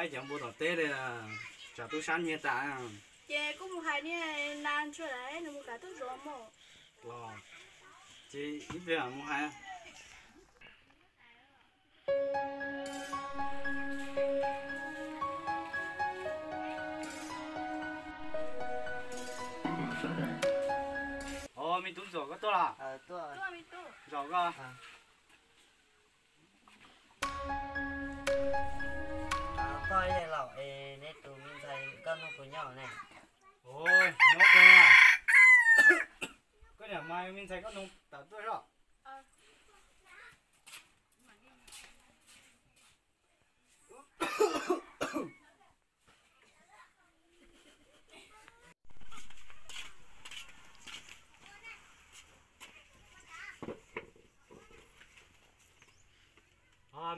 Qaib cov npua tom teb li, tsam tub sab nyiag tas. Ces kuv mus hais niag nas ntsuag lawm nws mus kam tuaj zov mus. Los, ces ib pliag mus hais. Os, me tub ntxuam, koj tuaj los? Zaum koj. Koj laus es neb tus me ntxhais koj nug puas nyob ne? Nyob kawg. Koj niam mas me ntxhais koj nug tas tuaj zoj.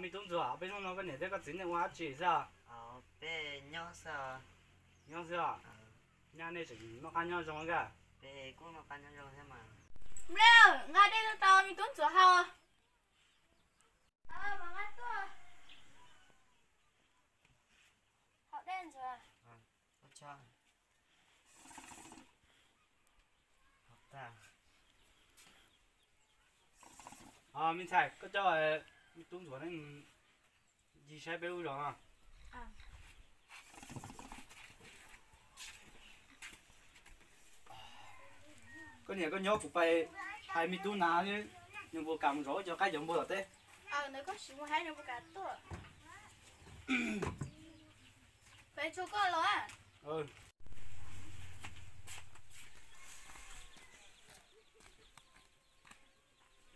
Me tub ntxuam, peb hnub no koj niam thiab koj txiv nej ua dab tsi xwb? Peb nyob xwb. Nyob xwb os. Nyab nej tseem noj qab nyob zoo kawg. Peb kuj noj qab nyob zoo thiab mas. Nplej, nqa dej tuaj rau me tub ntxuam haus. Haus dej ntxuam. Me ntxhais, koj coj me tub ntxuam ncig saib peb lub zos. Koj niam koj nyob, kuv pais hais me tub nas, nws puas kam mus zov cov qaib cov npua tom teb.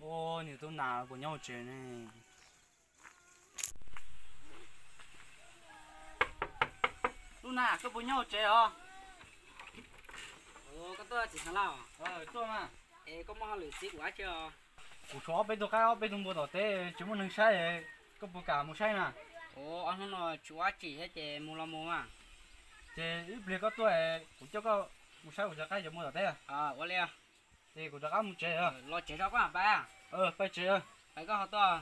Ua niam tub nas puas nyob hauv tsev ne? Tub nas, koj puas nyob hauv tsev os? Koj tuaj txiv xeev laus? Tuaj mas. Es koj muaj hauj lwm txib kuv dab tsi os? Kuv tshuav ob peb tug qaib ob peb tug npua tom teb tsis muaj neeg saib, koj puas kam mus saib na? Ua ob hnub no tsis ua dab tsi thiab ces mus los mus mas. Ces ib pliag koj tuaj kuv coj koj mus saib kuv cov qaib cov npua tom teb. Ua li. Ces kuv rov qab mus tsev. Los tsev tso koj pais. Pais tsev. Pais koj ho tuaj.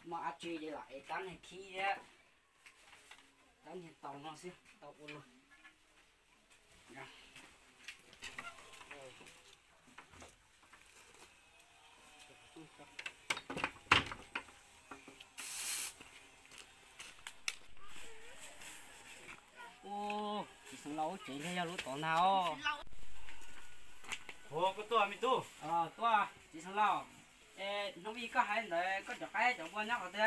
Muaj dab tsi ces lam ev tab niag khib thiab tab niag taus no xwb tau ua luaj. Ua, txiv xeev laus lub tsev thiaj yog lub tod ntag os. Ua, koj tuaj me tub. Tuaj txiv xeev laus. Es hnub ib koj hais ntawd koj cov qaib cov npua nyob qhov twg?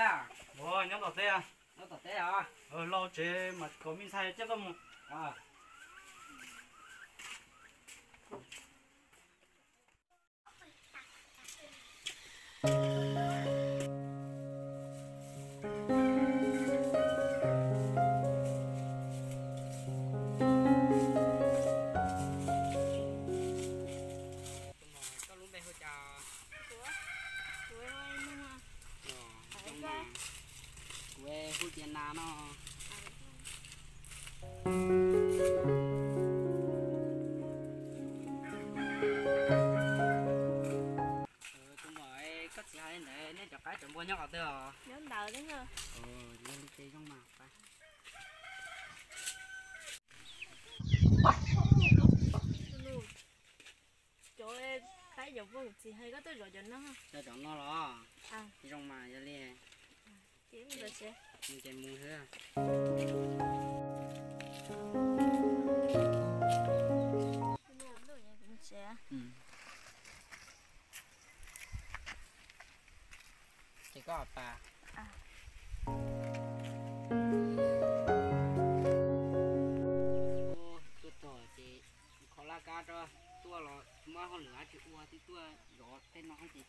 Ua, nyob tom teb. Nyob tom teb os. Los tsev mas kom me ntxhais coj koj mus. Koj lub npe hu cas? Kuv hu Cia Nas no. Tus muam, koj txiv hais li ntawd nej cov qaib cov npua nyob qhov twg os? Nyob ntawd. Yog li ces zoo mas. Cov qaib cov npua kuv txiv hais koj tuaj zov cov no. Cov cov no los? Zoo mas yog li. Ces mus xwb. Ces koj pas. Tuaj txog ces kho laj kab rau, tuaj los tsis muaj hauj lwm dab tsi ua, twb tuaj zov tej no ces.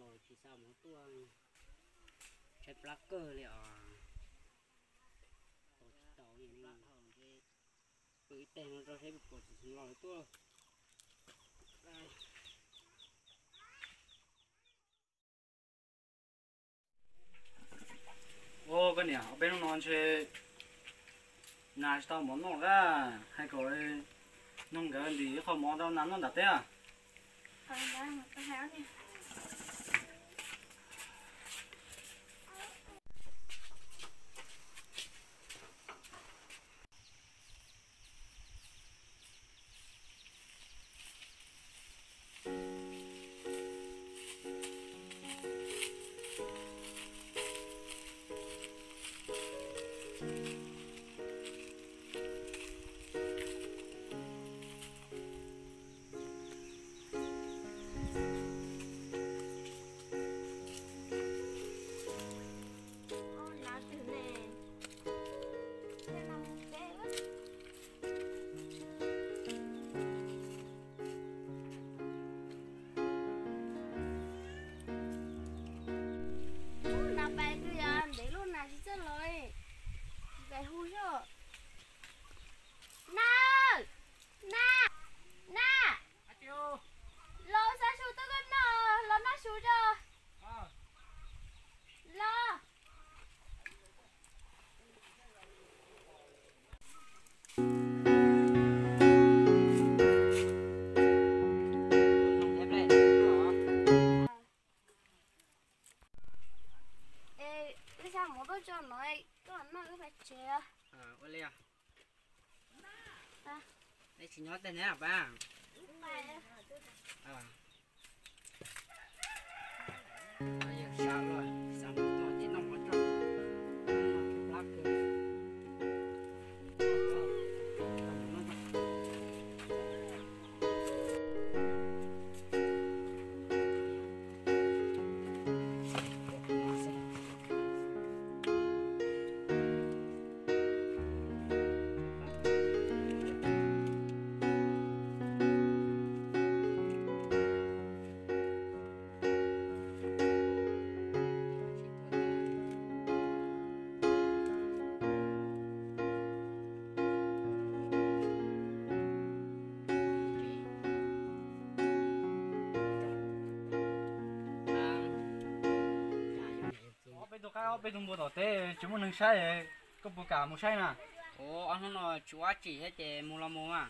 Los tsis xa mus tuaj, tshaib plab kawg li os. Tau tsis tau li ne. Pw ib teg no rau seb puas tsis los lawv tuaj. Ua koj niam, ob peb hnub no ntshe nas tsis tau mov noj a, hais kom nug nkawd ntim ib qho mov rau nas noj nram teb. Lub nas pais twg yog ntev lub nas tsis txawj los, pais hu xwb. Nas, nas, nas, los xa su tuaj koj noj, los noj su tso. Los. Es wb xa mov tuaj tso no, koj noj wb pais tsev. Ua li os. Neb tsis nyob tej neb pab. Ob peb tug npua tom teb tsis muaj neeg saib, koj puas kam mus saib na? Ua ob hnub no tsis ua dab tsi thiab ces mus los mus mas.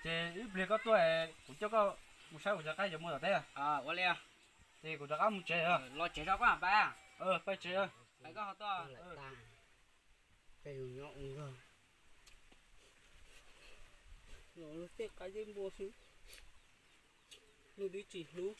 Ces ib pliag koj tuaj kuv coj koj mus saib kuv cov qaib cov npua tom teb. Ua li. Ces kuv rov qab mus tsev. Los tsev tso koj pais. Pais tsev. Pais koj ho tuaj. Peb nyob ua zog, los luag tej qaib tej npua xwb, luag twb tsis hlub.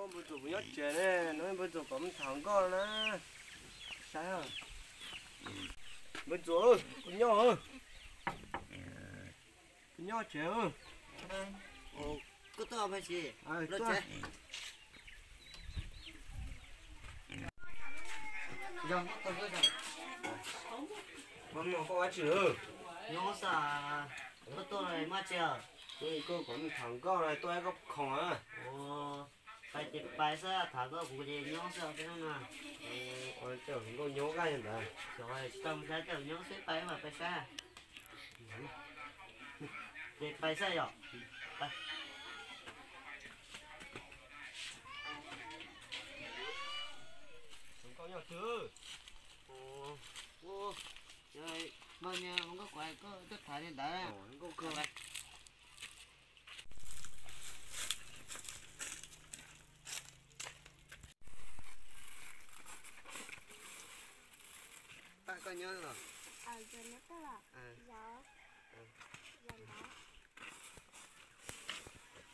Npawg Txuas, kuv nyob tsev ne, npawg Txuas kom mus tham nkauj na. Saib, npawg Txuas, kuv nyob, kuv nyob tsev. Koj tuaj, Paj Sis. Yog, koj ua dab tsi? Nyob xwb, koj tuaj muaj dab tsi? Koj kom mus tham nkauj na, tuaj ib koj khoom na. Pais ces pais xwb, tham nkauj kuv ces nyob xwb os peb hnub no. Nkauj nyob kaj ntawd. Tsis tau mus saib, nyob xwb, pais mas pais saib. Ces pais saib yom. Nkauj nyob twg? Npawg, niag hluas nkauj kuv hais koj tuaj tham li ntawd. Nkauj kawg. Paj, koj nyob los?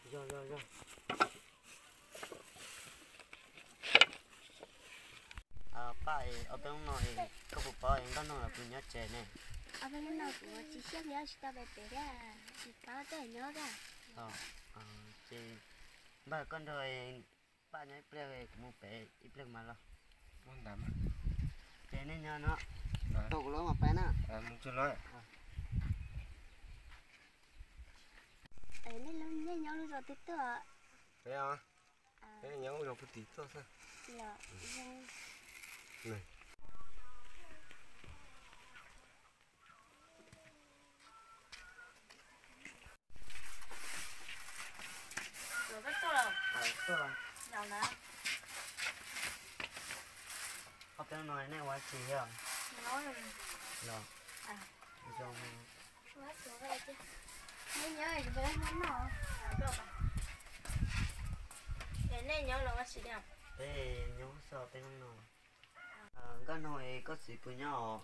Yog, yog, yog. Paj, ob peb hnub no koj puas paub Nkauj Noog los puas nyob tsev ne? Ob peb hnub no kuv tsis siab nyob tsis tau pem pem thiab, tsis paub tej nyob thiab. Ces npawg, koj nrog Paj nyob ib pliag, kuv mus pem ib pliag mas los. Ces nej nyob no, tau kuv los mas pais na. Nej nyob lub zos twg tuaj? Peb nyob lub zos puag tim tuaj xwb. Ob peb no nej ua tsi thiab? Los zoo. Nej nyob los ua tsi? Peb nyob xwb, peb nyob no. Nkauj Noog, koj txiv puas nyob os?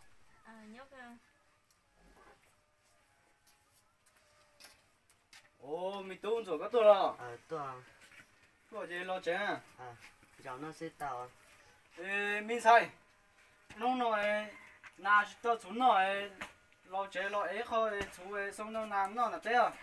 Ua, me tub Ntxuam, koj tuaj los? Tuaj. Tuaj ces los tsev. Zaum no xwb tau. Me ntxhais, hnub no nas tsis tau txhuv noj, los tsev los ev qho txhuv xoo noj nas noj nram teb os.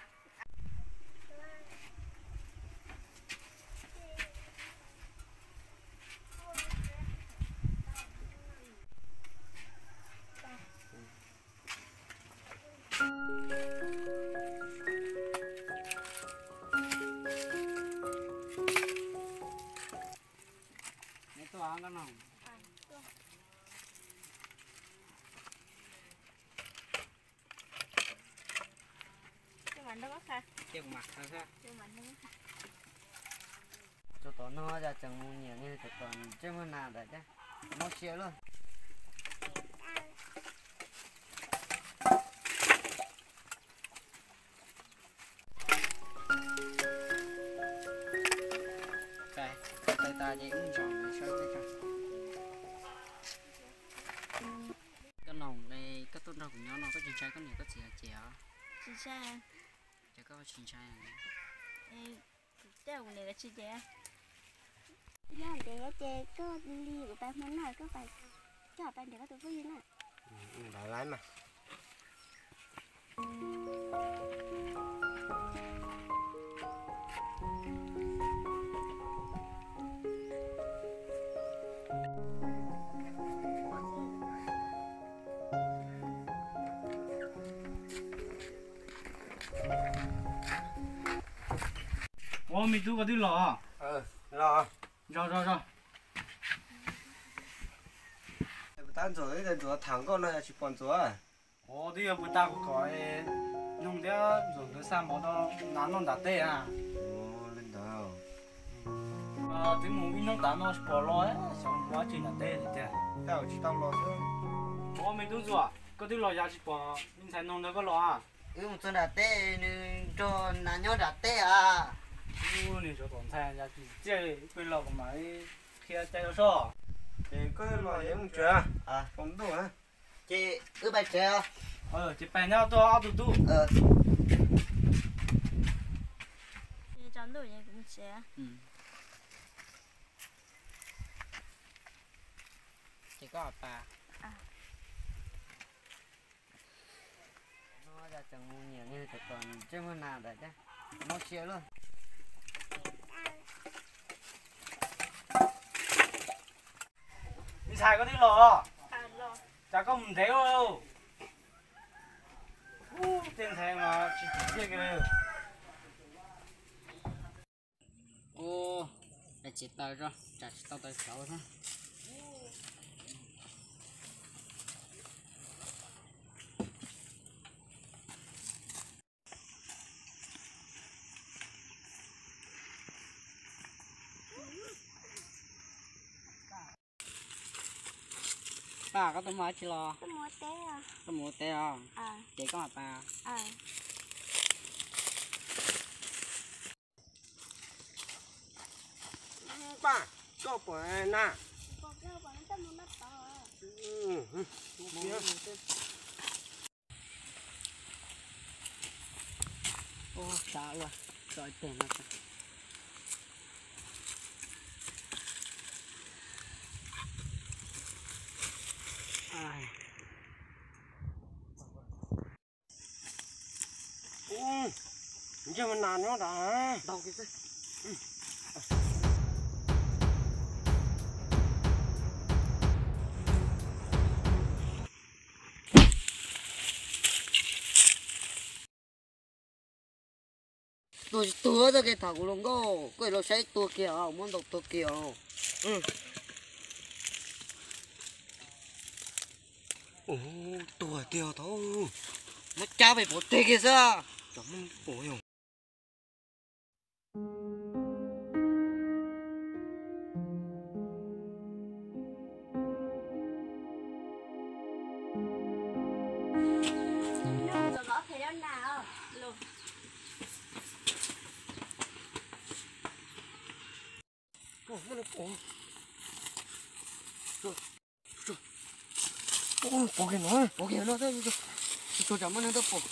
Tso tom no, tseem mus nyiam ntsej muag nas ntawd thiab, mob siab luaj. Tas ces wb mus zov saib tej tso. Koj noog, koj tuaj nrog kuv nyob no koj tsis ntshai koj niam koj txiv ces os? Tsis ntshai. Ces koj tsis ntshai. Kuv coj kuv niam kav tsis ces. Yog ntev ces koj li kuv pais hmo no koj pais, koj pais nrhiav koj tus phooj ywg na. Lawv lawv mas. Ua me tub koj twb los? Los. Zog zog zog. Puas tab Ntxuam, Ntxuam tham koj no yog tsis pom Ntxuam? Ua twb yog puas tag kuv kom Noog thiab Ntxuam nkawd xa mov rau nas noj nram teb a. Li ntawd. Twb mus ib hnub tas no tsis pom los, xyov mus ua tsi nram teb li tiag. Tsis tau los xwb. Ua me tub Ntxuam, koj twb los yav tsis pom me ntxhais Noog ntawd koj los a? Wb mus txog nram teb nws nrog nas nyob nram teb a. Ub, nws xyov tom ntxhais yog tsis txiaj li, wb pheej los kuv mam li qhia cai rau soj. Ces koj los es mus tsev, tsaus ntuj. Ces wb pais tsev os. Ces pais nyob tuaj ob tug tub. Tsaus ntuj es kuv mus tsev. Ces koj pas. No yog tseem mus nyiam nws tom tom ntsej muag nas ntawd thiab, mob siab luaj. Ntxhais koj twb los? Cas koj mus ntev ua luaj? Ub, tej ntxhais mas tsis tsim txiaj kiag li. Ub, tsis tau, tsam tsis tau taws xauv xwb. Paj, koj tuaj mus dab tsi los? Tuaj mus ua teb os. Ces koj mam pas. Paj, koj pom na. Ub, tshav ua, tso ib teg no. Ub, ntsej muag nas nyob nrad. Tuag tsis tuag txoj kev tham kuv hluas nkauj, koj los saib tuag kiag os, muab ntaus tuag kiag os. Ub, tuag tiag tau. Muab cab pem pov teg kiag xwb. Cov Hmoob pom yog. Pov kiag no, pov kiag no, tsuag tsam muaj neeg tuaj pom.